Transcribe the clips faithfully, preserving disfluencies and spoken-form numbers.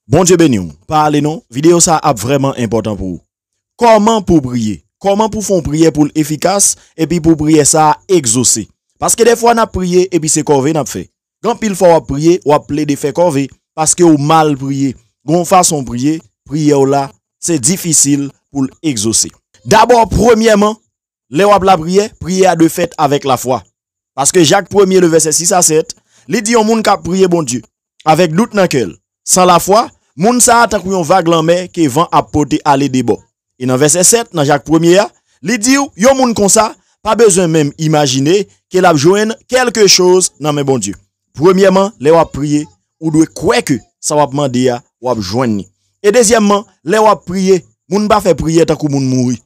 Bondye beni w. Pa ale non, videyo sa a ap vrèman enpòtan pou ou. Kòman pou w priye? Kòman pou w fè yon priyè pou l efikas epi pou priyè sa a egzose? Paske dèfwa n ap priye epi se kòve n ap fè. Gen anpil fwa w ap priye, w ap plede fè kòve, paske w mal priye. Gen yon fason w priye, priyè w la, se difisil pou l egzose. Dabò, premyèman, lè w ap lapriyè, priyè a dwe fèt avèk lafwa. Paske Jak premye, le vèsè sis a sèt, li di yon moun k ap priye Bondye avèk dout nan kè l, san lafwa, moun sa a tankou yon vag lanmè ke van ap pote ale de bò. E nan vèsè sèt, nan Jak premye a, li di w, yon moun konsa pa bezwen menm imajine ke l ap jwenn kèlke choz nan men Bondye. Premyèman, lè w ap priye, ou dwe kwè ke sa w ap mande a, w ap jwenn li. E dezyèmman, lè w ap priye, moun pa fè priyè tankou moun mouri.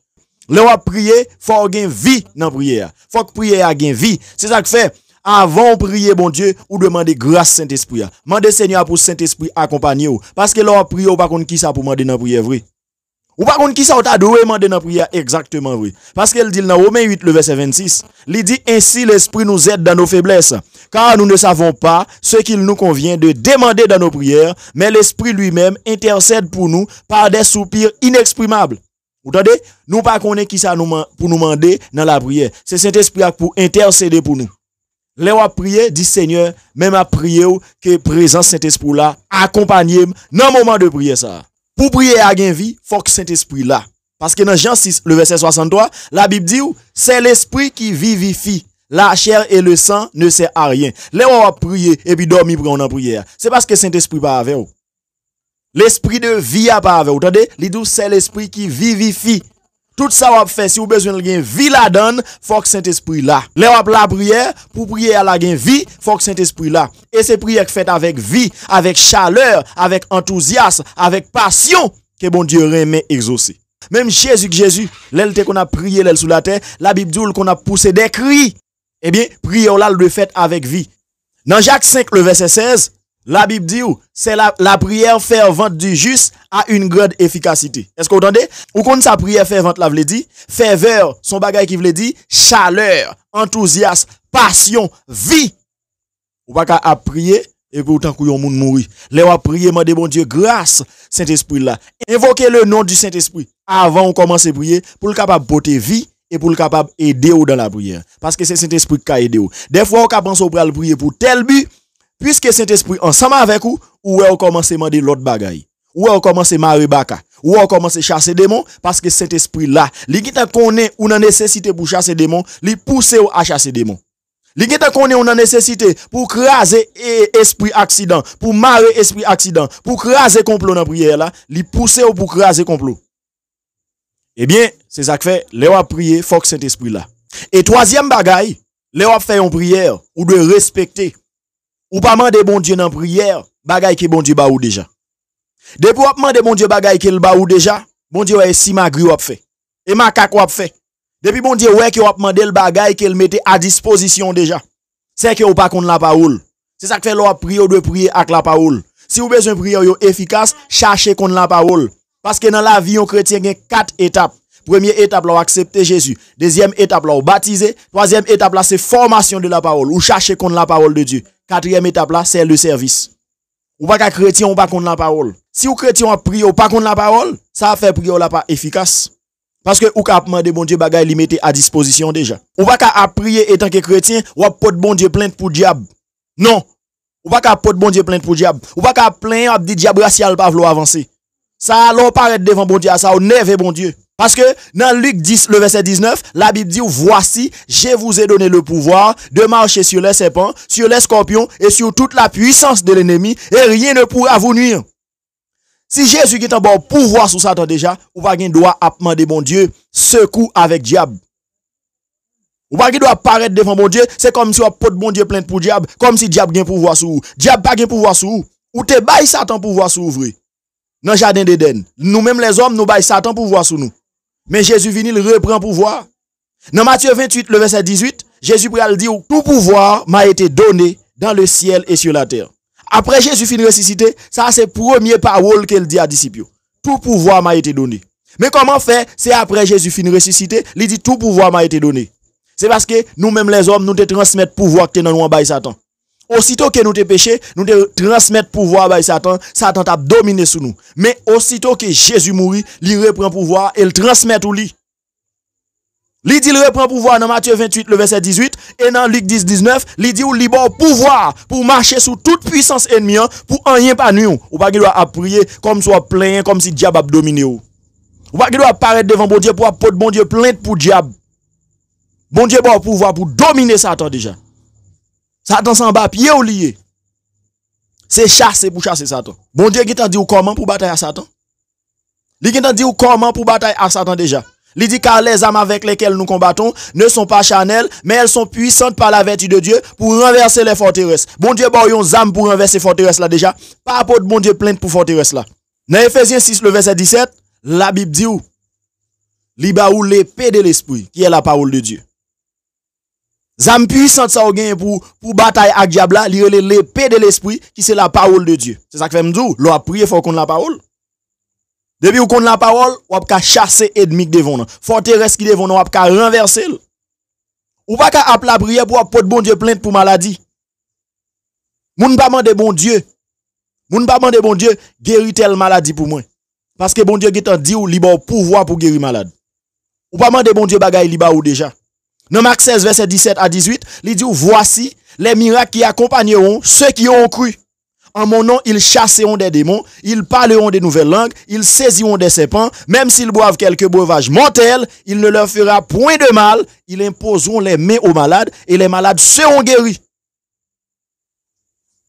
Lè w ap priye, fò w gen vi nan priyè a. Fòk priyè a gen vi. Se sa k fè, avan w priye Bondye, ou dwe mande gras Sentespri a. Mande Senyè a pou Sentespri akonpanye w. Paske lè w ap priye, ou pa konn kisa pou mande nan priyè vre. Ou pa konn kisa w ta dwe mande nan priyè a egzakteman vre. Paske l di l nan Women uit, le vèsè vennsis, li di, Ainsi l'Esprit nous aide dans nos faiblesses, car nous ne savons pas ce qu'il nous convient de demander dans nos prières, mais l'Esprit lui-même intercède pour nous par des soupirs inexprimables. Ou tande? Nou pa konnen kisa nou man- pou nou mande nan lapriyè. Se Sentespri a k pou entèsede pou nou. Lè w ap priye, di, Senyè, men m ap priye w ke prezans Sentespri w la akonpanye m nan moman de priyè sa a. Pou priyè a gen vi, fòk Sentespri la. Paske nan Jan sis, le vèsè swasanntwa, Labib di w, C'est l'Esprit qui vivifie, la chair et le sang ne sert à rien. Lè w ap priye epi dòmi pran w nan priyè a, se paske Sentespri pa avè w. Lespri de vi a pa avè w, tande? Li di w, C'est l'Esprit qui vivifie. Tout sa w ap fè, si w bezwen l gen vi ladan l, fòk Sentespri la. Lè w ap lapriyè, pou priyè a la gen vi, fòk Sentespri la. E se priyè k fèt avèk vi, avèk chalè, avèk antouzyas, avèk pasyon ke Bondye renmen egzose. Menm Jezi k Jezi, lè l te konn ap priye, lè l sou latè, Labib di w l konn ap pouse de kri. Ebyen, priyè w la, l dwe fèt avèk vi. Nan Jak senk, le vèsè sèz, Labib di w, c'est la, la prière fervente du juste a une grande efficacité. Èske w tande? Ou konn sa priyè fèvant la vle di? Fèvè, se yon bagay ki vle di chalè, antouzyas, pasyon, vi. Ou pa ka ap priye epi w tankou yon moun mouri. Lè w ap priye, mande Bondye gras Sentespri l la. Envoke le non di Sentespri avan w kòmanse priye pou l kapab pote vi e pou l kapab ede w dan lapriyè. Paske se Sentespri k ka ede w. Dèfwa, w ka panse w pral priye pou tèl bi, piske Sentespri ansanm avèk ou, ou wè w kòmanse mande lòt bagay. Ou wè w kòmanse mare baka. Ou wè w kòmanse chase demon, paske Sentespri la. Li gentan konnen ou nan nesesite pou chase demon, li pouse w a chase demon. Li gentan konnen ou nan nesesite pou kraze e, espri aksidan, pou mare espri aksidan, pou kraze konplo nan priyè la, li pouse w pou kraze konplo. Ebyen, se sa k fè, lè w ap priye, fòk Sentespri la. E twazyèm bagay, lè w ap fè yon priyè, ou dwe respekte. Ou pa mande Bondye nan priyè bagay ke Bondye ba ou deja. Depi w ap mande Bondye bagay ke l ba ou deja, Bondye wè e simagri w ap fè. E makak w ap fè. Depi Bondye wè ke w ap mande l bagay ke l mete a dispozisyon w deja, se ke w pa konn lapawòl. Se sa k fè lè w ap priye, w dwe priye ak lapawòl. Si w bezwen priyè w yo efikas, chache konn lapawòl. Paske nan lavi yon kretyen gen kat etap. Premye etap la, w aksepte Jezi. Dezyèm etap la, w batize. Twazyèm etap la, se fòmasyon de lapawòl. Ou chache konn lapawòl de Dye. Katriyèm etap la, se le sèvis. Ou pa ka kretyen, ou pa konn lapawòl. Si w kretyen, w ap priye, ou pa konn lapawòl, sa ap fè priyè w la pa efikas. Paske ou ka ap mande Bondye bagay li mete a dispozisyon w deja. Ou pa ka ap priye etanke kretyen, w ap pot Bondye plent pou dyab. Non. Ou pa ka ap pot Bondye plent pou dyab. Ou pa ka ap plenyen, w ap di dyab rasyal pa vle w avanse. Sa a, lè w parèt devan Bondye a, sa a, w nève Bondye. Paske nan Lik dis, le vèsè diznèf, Labib di w, Voici, je vous ai donné le pouvoir de marcher sur les serpents, sur les scorpions et sur toute la puissance de l'ennemi, et rien ne pourra vous nuire. Si Jezi gentan ba w pouvwa sou Satan deja, ou pa gen dwa ap mande Bondye sekou avèk dyab. Ou pa gen dwa ap parèt devan Bondye, se kòmsi w ap pot Bondye plent pou dyab, kòmsi dyab gen pouvwa sou ou. Dyab pa gen pouvwa sou ou. Ou te bay Satan pouvwa sou ou vre. Nan jaden Edenn, nou menm lèzòm, nou bay Satan pouvwa sou nou. Men Jezi vini, l repran pouvwa a. Nan Matye venntuit, le vèsè dizuit, Jezi pral di w, Tout pouvoir m'a été donné dans le ciel et sur la terre. Apre Jezi fin resisite, sa a se premye pawòl ke l di a disip yo. Tout pouvoir m'a été donné. Men kòman fè, se apre Jezi fin resisite, li di, Tout pouvoir m'a été donné. Se paske nou menm lèzòm, nou te transmèt pouvwa ki te nan nou an bay Satan. Osito ke nou te peche, nou te transmèt pouvwa a bay Satan, Satan t ap domine sou nou. Men osito ke Jezi mouri, li repran pouvwa a e l transmèt ou li. Li di l repran pouvwa a nan Matye venntuit, le vèsè dizuit, e nan Lik dis, diznèf, li di w li ba w pouvwa a pou w mache sou tout pwisans ènmi an, pou anyen pa nwi w. Ou pa gen dwa ap priye kòmsi w ap plenyen, kòmsi dyab ap domine w. Ou pa gen dwa ap parèt devan Bondye pou w ap pot Bondye plent pou dyab. Bondye ba w pouvwa pou w domine Satan deja. Satan se anba pye w li ye. Se chase pou chase Satan. Bondye gentan di w kòman pou batay a Satan. Li gentan di w kòman pou batay a Satan deja. Li di, car les armes avec lesquelles nous combattons ne sont pas charnelles, mais elles sont puissantes par la vertu de Dieu pour renverser les forteresses. Bondye ba w yon zam pou ranvèse fòterès la deja. Pa pot Bondye plent pou fòterès la. Nan Efezyen sis, le vèsè disèt, Labib di w, li ba ou lepe de lespri, ki è la pawòl de Dye. Zam pwisant sa w genyen pou, pou batay ak dyab la, li rele lepe de lespri, ki se la pawòl de Dye. Se sa k fè m di w, lè w ap priye, fò w konn la pawòl. Depi w konn la pawòl, w ap ka chase ènmi k devan w nan. Fòterès ki devan w nan, w ap ka ranvèse l. Ou pa ka ap lapriyè pou w ap pot Bondye plent pou maladi. Moun pa mande Bondye. Moun pa mande Bondye, geri tèl maladi pou mwen. Paske Bondye gentan di w li ba w pouvwa pou geri malad. Ou pa mande Bondye bagay li ba ou deja. Nan Mak sèz, vèsè disèt a dizuit, li di w, voici, les miracles qui accompagneront ceux qui auront cru. En mon nom, ils chasseront des démons, ils parleront de nouvelles langues, ils saisiront des serpents, même s'ils boivent quelque breuvage mortel, il ne leur fera point de mal, ils imposeront les mains aux malades et les malades seront guéris.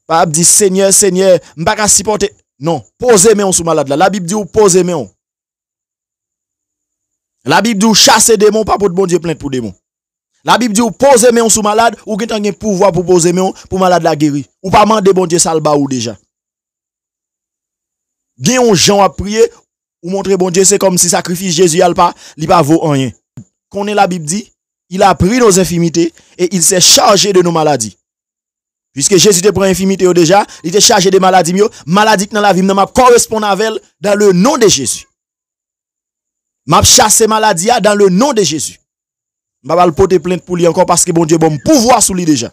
Pa ap di, Senyè, Senyè, m pa ka sipòte. Non, poze men w sou malad la. Labib di w poze men w. Labib di w chase demon, pa pot Bondye plent pou demon. Labib di w poze men w sou malad, ou gentan gen pouvwa pou poze men w, pou malad la geri. Ou pa mande Bondye sa l ba ou deja. Gen yon jan w ap priye, ou montre Bondye se kòmsi sakrifis Jezi a l pa, li pa vo anyen. Konnen Labib di, il a pris nos infirmités et il s'est chargé de nos maladies. Piske Jezi te pran enfimite yo deja, li te chaje de maladi m yo, maladi k nan lavi m nan, m ap koresponn avè l dans le nom de Jésus. M ap chase maladi a dans le nom de Jésus. M pa pral pote plent pou li ankò paske Bondye ban m pouvwa sou li deja.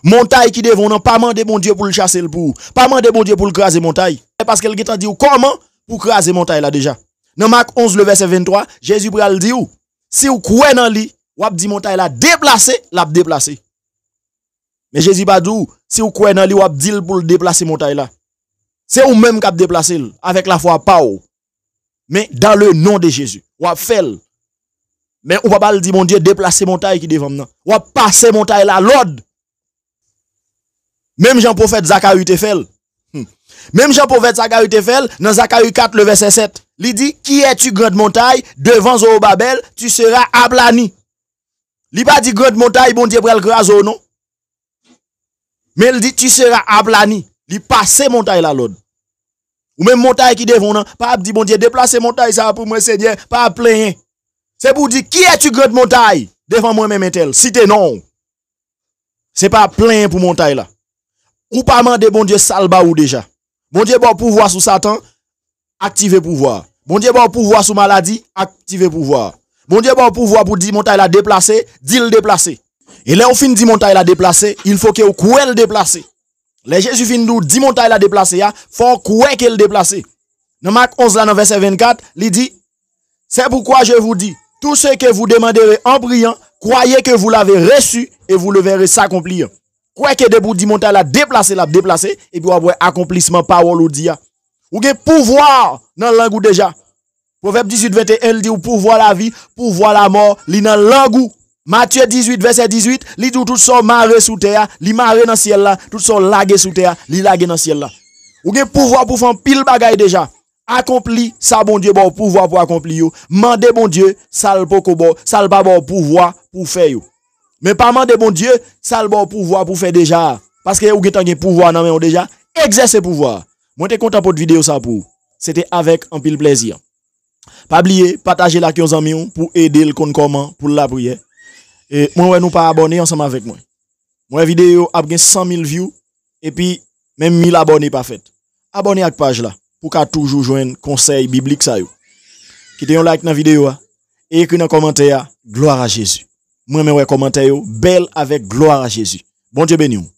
Montay ki devan w nan, pa mande Bondye pou l chase l pou ou. Pa mande Bondye pou l kraze montay. Paske l gentan di w kòman pou kraze montay la deja. Nan Mak onz, le vèsè venntwa, Jezi pral di w, si w kwè nan li, w ap di montay la deplase, l ap deplase. Men Jezi pa di w, si w kwè nan li, w ap di l pou l deplase montay la. Se ou menm k ap deplase l avèk lafwa pa w. Men dans le nom de Jésus, w ap fè l. Men ou pa pral di Bondye deplase montay ki devan m nan. W ap pase montay la lòd. Menm jan pwofèt Zakari te fè l. Hmm. Menm jan pwofèt Zakari te fè l, nan Zakari kat, le vèsè sèt, li di, qui es-tu, grande montagne ? Devant Zorobabel, tu seras aplani. Li pa di grand montay, Bondye pral kraze w, non. Men l di, tu seras aplani. Li pase montay la lòd. Ou menm montay ki devan w nan, pa ap di Bondye, deplase montay sa a pou mwen, Senyè, pa ap plenyen. Se pou w di, qui es-tu, grande montagne ? Devant moi-même, entèl. Site non w. Se pa plenyen pou montay la. Ou pa mande Bondye sa l ba ou deja. Bondye ba w pouvwa sou Satan, aktive pouvwa a. Bondye ba w pouvwa sou maladi, aktive pouvwa a. Bondye ba w pouvwa pou di montay la deplase, di l deplase. E lè w fin di montay la deplase, il faut que w kwè l deplase. Lè Jezi fin di w di montay la deplase a, fò w kwè ke l deplase. Nan Mak onz la, nan vèsè vennkat, li di, c'est pourquoi je vous dis, tout ce que vous demanderez en priant, croyez que vous l'avez reçu et vous le verrez s'accomplir. Kwè ke depi w di montay la deplase, l ap deplase, epi w ap wè akonplisman pawòl ou di a. Ou gen pouvwa nan lang ou deja. Pwovèb dizuit venteyen, li di w pouvwa lavi, pouvwa lamò, li nan lang ou. Matye dizuit, vèsè dizuit, li di w tout sa w mare sou tè a, li mare nan syèl la, tout sa w lage sou tè a, li lage nan syèl la. Ou gen pouvwa pou w fè anpil bagay deja. Akonpli sa Bondye ba w pouvwa pou akonpli yo. Mande Bondye sa l poko ba w, sa l pa ba w pouvwa pou w fè yo. Men pa mande Bondye sa l ba w pouvwa pou w fè deja a. Paske ou gentan gen pouvwa nan men w deja. Egzèse pouvwa a. Mwen te kontan pot videyo sa pou ou. Se te avèk anpil plèzi. Pa bliye pataje l ak yon zanmi w pou ede l konn kòman pou l lapriyè. E mwen wè nou pa abòne ansanm avèk mwen. Mwen wè videyo ap gen san mil view, epi menm mil abòne pa fèt. Abòne ak paj la pou w ka toujou jwenn konsèy biblik sa yo. Kite yon like nan videyo a e ekri nan kòmantè a, Gloire à Jésus. Mwen renmen wè kòmantè yo bèl avèk Gloire à Jésus. Bondye beni w.